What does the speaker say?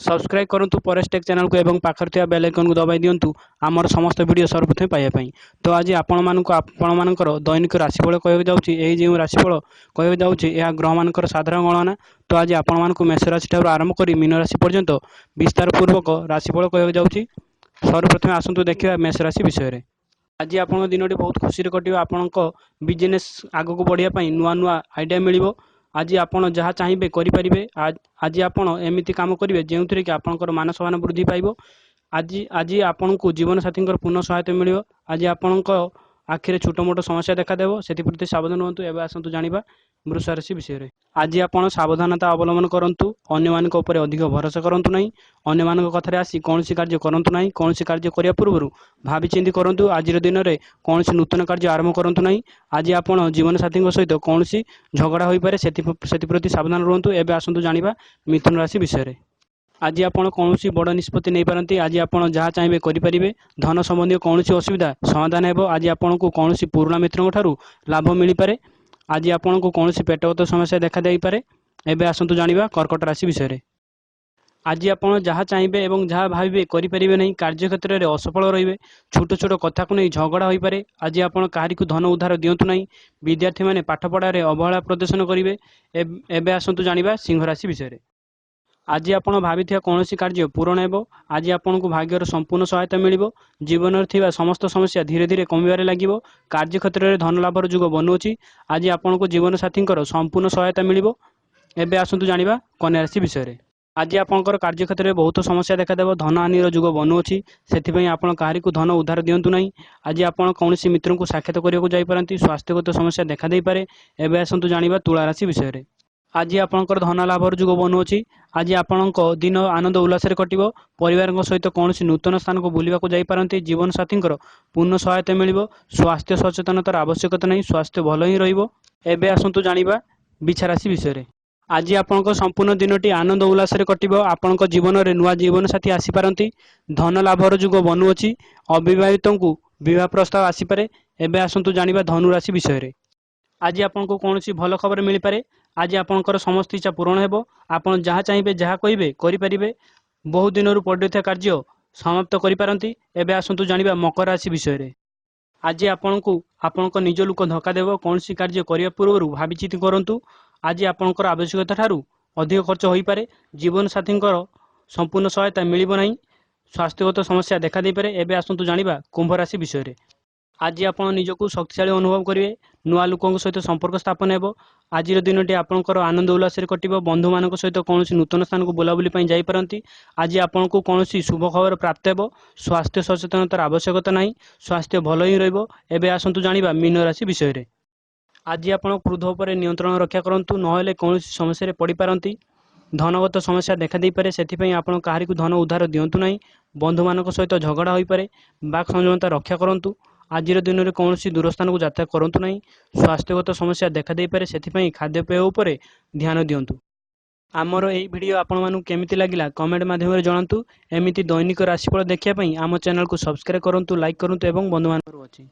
Subscribe କରନ୍ତୁ Paresh take ଚ୍ୟାନେଲକୁ ଏବଂ ପାଖରେ ଥିବା ବେଲ୍ ଆଇକନ୍କୁ ଦବାଇ ଦିଅନ୍ତୁ ଆମର ସମସ୍ତ ଭିଡ଼ିଓ ସର୍ବପ୍ରଥମେ ପାଇବା ପାଇଁ। ତ ଆଜି ଆପଣମାନଙ୍କୁ ଆପଣମାନଙ୍କର ଦୈନିକ ରାଶିଫଳ କହିବାକୁ ଯାଉଛି। ଏହି ଯେଉଁ ରାଶିଫଳ କହିବାକୁ ଯାଉଛି, ଏହା ଗ୍ରହମାନଙ୍କର ସାଧାରଣ ଗଣନା। ତ ଆଜି ଆପଣମାନଙ୍କୁ ମେଷ ରାଶି ଠାରୁ ଆରମ୍ଭ କରି ମୀନ ରାଶି ପର୍ଯ୍ୟନ୍ତ ବିସ୍ତାର ପୂର୍ବକ ରାଶିଫଳ କହିବାକୁ ଯାଉଛି। ସର୍ବପ୍ରଥମେ ଆସନ୍ତୁ ଦେଖିବା ମେଷ ରାଶି ବିଷୟରେ। ଆଜି ଆପଣଙ୍କ ଦିନଟି ବହୁତ ଖୁସିରେ କଟିବ। ଆପଣଙ୍କ ବିଜନେସ୍ ଆଗକୁ ବଢ଼ିବା ପାଇଁ ନୂଆ ନୂଆ ଆଇଡ଼ିଆ ମିଳିବ। ଆଜି ଆପଣ ଯାହା ଚାହିଁବେ କରିପାରିବେ। ଆଜି ଆପଣ ଏମିତି କାମ କରିବେ ଯେଉଁଥିରେ କି ଆପଣଙ୍କର ମାନ ସମ୍ମାନ ବୃଦ୍ଧି ପାଇବ। ଆଜି ଆପଣଙ୍କୁ ଜୀବନସାଥୀଙ୍କର ପୂର୍ଣ୍ଣ ସହାୟତା ମିଳିବ। ଆଜି ଆପଣଙ୍କ ଆଖିରେ ଛୋଟ ମୋଟ ସମସ୍ୟା ଦେଖାଦେବ, ସେଥିପ୍ରତି ସାବଧାନ ହୁଅନ୍ତୁ। ଏବେ ଆସନ୍ତୁ ଜାଣିବା ବୃଷ ରାଶି ବିଷୟରେ। ଆଜି ଆପଣ ସାବଧାନତା ଅବଲମ୍ବନ କରନ୍ତୁ। ଅନ୍ୟମାନଙ୍କ ଉପରେ ଅଧିକ ଭରସା କରନ୍ତୁ ନାହିଁ। ଅନ୍ୟମାନଙ୍କ କଥାରେ ଆସି କୌଣସି କାର୍ଯ୍ୟ କରନ୍ତୁ ନାହିଁ। କୌଣସି କାର୍ଯ୍ୟ କରିବା ପୂର୍ବରୁ ଭାବିଚିନ୍ତି କରନ୍ତୁ। ଆଜିର ଦିନରେ କୌଣସି ନୂତନ କାର୍ଯ୍ୟ ଆରମ୍ଭ କରନ୍ତୁ ନାହିଁ। ଆଜି ଆପଣ ଜୀବନସାଥୀଙ୍କ ସହିତ କୌଣସି ଝଗଡ଼ା ହୋଇପାରେ, ସେଥିପ୍ରତି ସାବଧାନ ରୁହନ୍ତୁ। ଏବେ ଆସନ୍ତୁ ଜାଣିବା ମିଥୁନ ରାଶି ବିଷୟରେ। ଆଜି ଆପଣ କୌଣସି ବଡ଼ ନିଷ୍ପତ୍ତି ନେଇପାରନ୍ତି। ଆଜି ଆପଣ ଯାହା ଚାହିଁବେ କରିପାରିବେ। ଧନ ସମ୍ବନ୍ଧୀୟ କୌଣସି ଅସୁବିଧା ସମାଧାନ ହେବ। ଆଜି ଆପଣଙ୍କୁ କୌଣସି ପୁରୁଣା ମିତ୍ରଙ୍କ ଠାରୁ ଲାଭ ମିଳିପାରେ। ଆଜି ଆପଣଙ୍କୁ କୌଣସି ପେଟଗତ ସମସ୍ୟା ଦେଖାଦେଇପାରେ। ଏବେ ଆସନ୍ତୁ ଜାଣିବା କର୍କଟ ରାଶି ବିଷୟରେ। ଆଜି ଆପଣ ଯାହା ଚାହିଁବେ ଏବଂ ଯାହା ଭାବିବେ କରିପାରିବେ ନାହିଁ। କାର୍ଯ୍ୟକ୍ଷେତ୍ରରେ ଅସଫଳ ରହିବେ। ଛୋଟ ଛୋଟ କଥାକୁ ନେଇ ଝଗଡ଼ା ହୋଇପାରେ। ଆଜି ଆପଣ କାହାରିକୁ ଧନ ଉଧାର ଦିଅନ୍ତୁ ନାହିଁ। ବିଦ୍ୟାର୍ଥୀମାନେ ପାଠପଢ଼ାରେ ଅବହେଳା ପ୍ରଦର୍ଶନ କରିବେ। ଏବେ ଆସନ୍ତୁ ଜାଣିବା ସିଂହ ରାଶି ବିଷୟରେ। ଆଜି ଆପଣ ଭାବିଥିବା କୌଣସି କାର୍ଯ୍ୟ ପୂରଣ ହେବ। ଆଜି ଆପଣଙ୍କୁ ଭାଗ୍ୟର ସମ୍ପୂର୍ଣ୍ଣ ସହାୟତା ମିଳିବ। ଜୀବନରେ ଥିବା ସମସ୍ତ ସମସ୍ୟା ଧୀରେ ଧୀରେ କମିବାରେ ଲାଗିବ। କାର୍ଯ୍ୟକ୍ଷେତ୍ରରେ ଧନ ଲାଭର ଯୁଗ ବନୁଅଛି। ଆଜି ଆପଣଙ୍କୁ ଜୀବନସାଥୀଙ୍କର ସମ୍ପୂର୍ଣ୍ଣ ସହାୟତା ମିଳିବ। ଏବେ ଆସନ୍ତୁ ଜାଣିବା କନ୍ୟା ରାଶି ବିଷୟରେ। ଆଜି ଆପଣଙ୍କର କାର୍ଯ୍ୟକ୍ଷେତ୍ରରେ ବହୁତ ସମସ୍ୟା ଦେଖାଦେବ। ଧନହାନିର ଯୁଗ ବନୁଅଛି, ସେଥିପାଇଁ ଆପଣ କାହାରିକୁ ଧନ ଉଧାର ଦିଅନ୍ତୁ ନାହିଁ। ଆଜି ଆପଣ କୌଣସି ମିତ୍ରଙ୍କୁ ସାକ୍ଷାତ କରିବାକୁ ଯାଇପାରନ୍ତି। ସ୍ୱାସ୍ଥ୍ୟଗତ ସମସ୍ୟା ଦେଖାଦେଇପାରେ। ଏବେ ଆସନ୍ତୁ ଜାଣିବା ତୁଳା ରାଶି ବିଷୟରେ। ଆଜି ଆପଣଙ୍କର ଧନ ଲାଭର ଯୁଗ ବନୁଅଛି। ଆଜି ଆପଣଙ୍କ ଦିନ ଆନନ୍ଦ ଉଲ୍ଲାସରେ କଟିବ। ପରିବାରଙ୍କ ସହିତ କୌଣସି ନୂତନ ସ୍ଥାନକୁ ବୁଲିବାକୁ ଯାଇପାରନ୍ତି। ଜୀବନସାଥୀଙ୍କର ପୂର୍ଣ୍ଣ ସହାୟତା ମିଳିବ। ସ୍ୱାସ୍ଥ୍ୟ ସଚେତନତାର ଆବଶ୍ୟକତା ନାହିଁ, ସ୍ୱାସ୍ଥ୍ୟ ଭଲ ହିଁ ରହିବ। ଏବେ ଆସନ୍ତୁ ଜାଣିବା ବିଛା ରାଶି ବିଷୟରେ। ଆଜି ଆପଣଙ୍କ ସମ୍ପୂର୍ଣ୍ଣ ଦିନଟି ଆନନ୍ଦ ଉଲ୍ଲାସରେ କଟିବ। ଆପଣଙ୍କ ଜୀବନରେ ନୂଆ ଜୀବନସାଥୀ ଆସିପାରନ୍ତି। ଧନ ଲାଭର ଯୁଗ ବନୁଅଛି। ଅବିବାହିତଙ୍କୁ ବିବାହ ପ୍ରସ୍ତାବ ଆସିପାରେ। ଏବେ ଆସନ୍ତୁ ଜାଣିବା ଧନୁ ରାଶି ବିଷୟରେ। ଆଜି ଆପଣଙ୍କୁ କୌଣସି ଭଲ ଖବର ମିଳିପାରେ। ଆଜି ଆପଣଙ୍କର ସମସ୍ତ ଇଚ୍ଛା ପୂରଣ ହେବ। ଆପଣ ଯାହା ଚାହିଁବେ, ଯାହା କହିବେ କରିପାରିବେ। ବହୁ ଦିନରୁ ପଡ଼ିଥିବା କାର୍ଯ୍ୟ ସମାପ୍ତ କରିପାରନ୍ତି। ଏବେ ଆସନ୍ତୁ ଜାଣିବା ମକର ରାଶି ବିଷୟରେ। ଆଜି ଆପଣଙ୍କୁ ଆପଣଙ୍କ ନିଜ ଲୋକ ଧୋକା ଦେବ। କୌଣସି କାର୍ଯ୍ୟ କରିବା ପୂର୍ବରୁ ଭାବିଚିନ୍ତି କରନ୍ତୁ। ଆଜି ଆପଣଙ୍କର ଆବଶ୍ୟକତା ଠାରୁ ଅଧିକ ଖର୍ଚ୍ଚ ହୋଇପାରେ। ଜୀବନସାଥୀଙ୍କର ସମ୍ପୂର୍ଣ୍ଣ ସହାୟତା ମିଳିବ ନାହିଁ। ସ୍ୱାସ୍ଥ୍ୟଗତ ସମସ୍ୟା ଦେଖାଦେଇପାରେ। ଏବେ ଆସନ୍ତୁ ଜାଣିବା କୁମ୍ଭ ରାଶି ବିଷୟରେ। ଆଜି ଆପଣ ନିଜକୁ ଶକ୍ତିଶାଳୀ ଅନୁଭବ କରିବେ। ନୂଆ ଲୋକଙ୍କ ସହିତ ସମ୍ପର୍କ ସ୍ଥାପନ ହେବ। ଆଜିର ଦିନଟି ଆପଣଙ୍କର ଆନନ୍ଦ ଉଲ୍ଲାସରେ କଟିବ। ବନ୍ଧୁମାନଙ୍କ ସହିତ କୌଣସି ନୂତନ ସ୍ଥାନକୁ ବୁଲାବୁଲି ପାଇଁ ଯାଇପାରନ୍ତି। ଆଜି ଆପଣଙ୍କୁ କୌଣସି ଶୁଭ ଖବର ପ୍ରାପ୍ତ ହେବ। ସ୍ୱାସ୍ଥ୍ୟ ସଚେତନତାର ଆବଶ୍ୟକତା ନାହିଁ, ସ୍ୱାସ୍ଥ୍ୟ ଭଲ ହିଁ ରହିବ। ଏବେ ଆସନ୍ତୁ ଜାଣିବା ମୀନ ରାଶି ବିଷୟରେ। ଆଜି ଆପଣ କ୍ରୋଧ ଉପରେ ନିୟନ୍ତ୍ରଣ ରକ୍ଷା କରନ୍ତୁ, ନହେଲେ କୌଣସି ସମସ୍ୟାରେ ପଡ଼ିପାରନ୍ତି। ଧନଗତ ସମସ୍ୟା ଦେଖାଦେଇପାରେ, ସେଥିପାଇଁ ଆପଣ କାହାରିକୁ ଧନ ଉଧାର ଦିଅନ୍ତୁ ନାହିଁ। ବନ୍ଧୁମାନଙ୍କ ସହିତ ଝଗଡ଼ା ହୋଇପାରେ। ବାକ୍ ସଂଯମତା ରକ୍ଷା କରନ୍ତୁ। ଆଜିର ଦିନରେ କୌଣସି ଦୂର ସ୍ଥାନକୁ ଯାତ୍ରା କରନ୍ତୁ ନାହିଁ। ସ୍ୱାସ୍ଥ୍ୟଗତ ସମସ୍ୟା ଦେଖାଦେଇପାରେ, ସେଥିପାଇଁ ଖାଦ୍ୟପେୟ ଉପରେ ଧ୍ୟାନ ଦିଅନ୍ତୁ। ଆମର ଏହି ଭିଡ଼ିଓ ଆପଣମାନଙ୍କୁ କେମିତି ଲାଗିଲା, କମେଣ୍ଟ ମାଧ୍ୟମରେ ଜଣାନ୍ତୁ। ଏମିତି ଦୈନିକ ରାଶିଫଳ ଦେଖିବା ପାଇଁ ଆମ ଚ୍ୟାନେଲକୁ ସବସ୍କ୍ରାଇବ୍ କରନ୍ତୁ, ଲାଇକ୍ କରନ୍ତୁ ଏବଂ ବନ୍ଧୁମାନଙ୍କୁ ଅଛି।